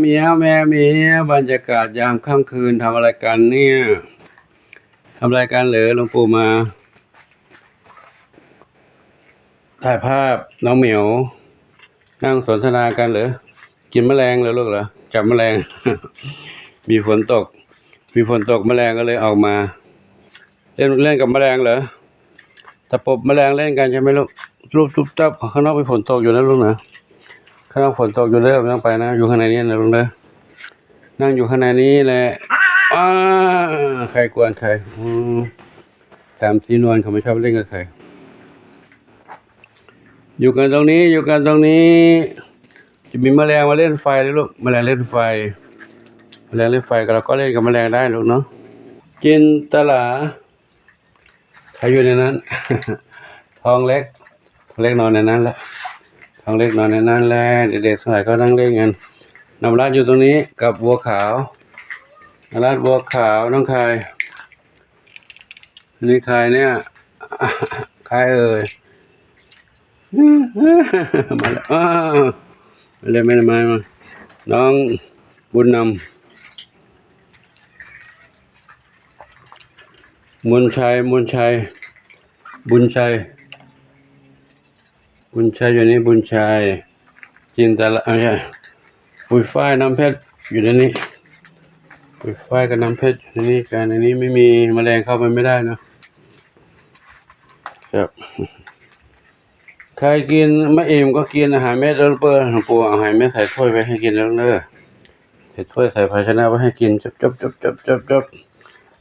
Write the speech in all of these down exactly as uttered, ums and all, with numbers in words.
เมียว แม่เมียว บรรยากาศยามค่ำคืน ทำอะไรกันเนี่ย ทำอะไรกันเหรอ หลวงปู่มา ถ่ายภาพน้องเหมียว นั่งสนทนากันเหรอ กินแมลงเหรอลูกเหรอ จับแมลง มีฝนตก มีฝนตกแมลงก็เลยออกมา เล่น เล่นกับแมลงเหรอ ตะปบแมลงเล่นกันใช่ไหมลูก รูปตุ๊บตับ ข้างนอกมีฝนตกอยู่นะลูกนะ ข้างนอกฝนตกอยู่เด้อ ไม่ต้องไปนะ อยู่ข้างในนี้นะลูกนะ นั่งอยู่ข้างในนี้แหละ อ้า ใครกวนใคร อืม สามสีนวลเขาไม่ชอบเล่นกับใคร อยู่กันตรงนี้ อยู่กันตรงนี้ จะมีแมลงมาเล่นไฟเลยลูก แมลงเล่นไฟ แมลงเล่นไฟ ก็เราก็เล่นกับแมลงได้ลูกเนาะ จินตลา ใครอยู่ในนั้น ทองเล็ก ทองเล็กนอนในนั้นแหละ ทองเล็กนอนในนั้นแหละ เด็กๆทั้งหลายก็นั่งเล่นกัน นวรัตน์อยู่ตรงนี้กับบัวขาว นวรัตน์ บัวขาว น้องคาย อันนี้ใครเนี่ย ใครเอ่ย มาแล้ว อ้าว มาเลย ไม่ได้มา มา น้องบุญนำ มนชัย มนชัย บุญชัย บุญชัยอยู่นี่ บุญชัย จินตลา ไม่ใช่ ปุยฝ้าย น้ำเพชร อยู่ในนี้ ปุยฝ้ายกับน้ำเพชรอยู่ในนี้กัน ในนี้ไม่มีแมลงเข้าไปไม่ได้นะ ครับ ใครกินไม่อิ่มก็กินอาหารเม็ดแล้วเปิ้ล หลวงปู่เอาอาหารเม็ดใส่ถ้วยไว้ให้กินแล้วเด้อ ใส่ถ้วยใส่ภาชนะไว้ให้กิน จบ จบ จบ จบ จบ จบ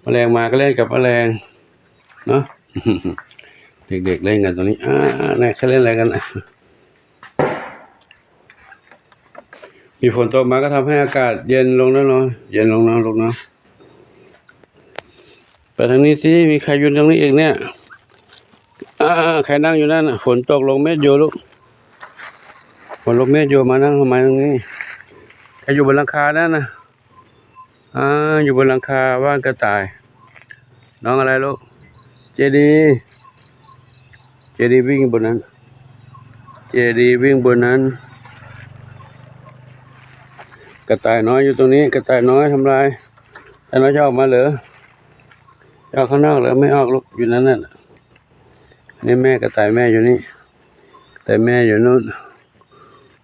แมลงมาก็เล่นกับแมลง เนาะ เด็กๆเล่นกันตรงนี้ อ่า เนี่ยเขาเล่นอะไรกันอ่ะ มีฝนตกมาก็ทำให้อากาศเย็นลงแล้วเนาะ เย็นลงเนาะลูกเนาะ ไปทางนี้สิ มีใครอยู่ตรงนี้อีกเนี่ย อ่า ใครนั่งอยู่นั่นน่ะ ฝนตกลงเม็ดอยู่ลูก ฝนลงเม็ดอยู่ มานั่งทำไมตรงนี้ ใครอยู่บนหลังคานั่นน่ะ อ่า อยู่บนหลังคาบ้านกระต่าย น้องอะไรลูก เจดี เจดีวิ่งบนนั้น เจดีวิ่งบนนั้น กระต่ายน้อยอยู่ตรงนี้ กระต่ายน้อยทำลาย กระต่ายน้อยจะออกมาเหรอ จะออกข้างนอกเหรอ ไม่ออกลูก อยู่นั่นน่ะ นี่แม่กระต่ายแม่อยู่นี่ แต่แม่อยู่นู่น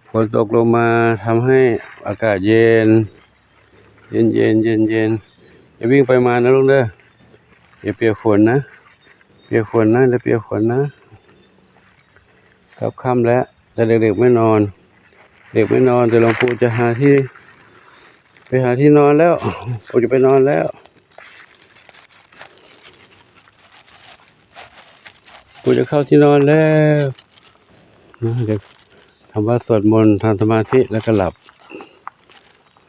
ฝนตกลงมาทำให้อากาศเย็น เย็นเย็นเย็นเย็น อย่าวิ่งไปมานะลูกเด้อ อย่าเปียกฝนนะ เปียกฝนนะ อย่าเปียกฝนนะ ครับ ค่ำแล้ว แต่เด็กๆไม่นอน เด็กไม่นอน แต่หลวงปู่จะหาที่ ไปหาที่นอนแล้ว ปู่จะไปนอนแล้ว ปู่จะเข้าที่นอนแล้ว นะ เดี๋ยวทำวัตรสวดมนต์ ทำสมาธิ แล้วก็หลับ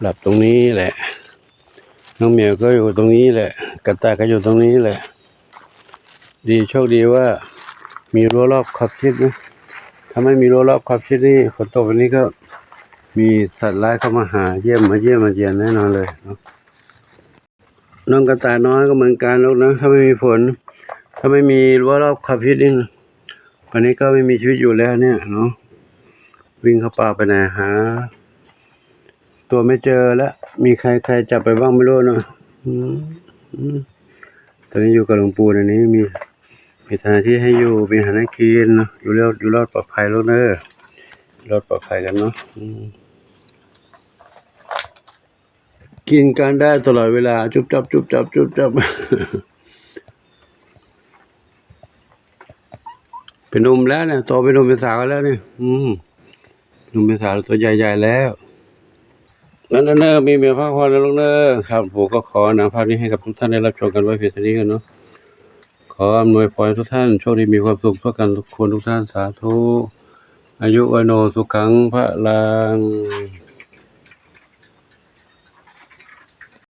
หลับตรงนี้แหละ น้องเหมียวก็อยู่ตรงนี้แหละ กระต่ายก็อยู่ตรงนี้แหละ ดี โชคดีว่ามีรั้วรอบขอบชิดนะ ถ้าไม่มีรั้วรอบขอบชิดนี่ ฝนตกแบบนี้ก็มีสัตว์ร้ายเข้ามาหาเยี่ยม มาเยี่ยมมาเยียนแน่นอนเลยเนาะ น้องกระต่ายน้อยก็เหมือนกันลูกนะ ถ้าไม่มีฝน ถ้าไม่มีรั้วรอบขอบชิดนี่ วันนี้ก็ไม่มีชีวิตอยู่แล้วเนี่ยเนาะ วิ่งเข้าป่าไปไหนหา ตัวไม่เจอแล้ว มีใคร ใครจับไปบ้างไม่รู้เนาะ อืม อืม ตอนนี้อยู่กับหลวงปู่ในนี้ มี มีสถานที่ให้อยู่ มีอาหารให้กินเนาะ อยู่รอด อยู่รอดปลอดภัยลูกเด้อ รอดปลอดภัยกันเนาะ อืม กินกันได้ตลอดเวลา จุบจับ จุบจับ จุบจับ เป็นหนุ่มแล้วเนี่ย โตเป็นหนุ่มเป็นสาวแล้วเนี่ย อืม หนุ่มเป็นสาว ตัวใหญ่ๆแล้ว นั่นเนอะ มีเมียพักผ่อนนะลูกเนอะ ครับ ผมก็ขอนำภาพนี้ให้กับทุกท่านได้รับชมกันไว้เพียงเท่านี้กันเนาะ ขออำนวยพรให้ทุกท่านโชคดีมีความสุขทั่วกันทุกคนทุกท่าน สาธุ อายุวัณโณสุขังพลัง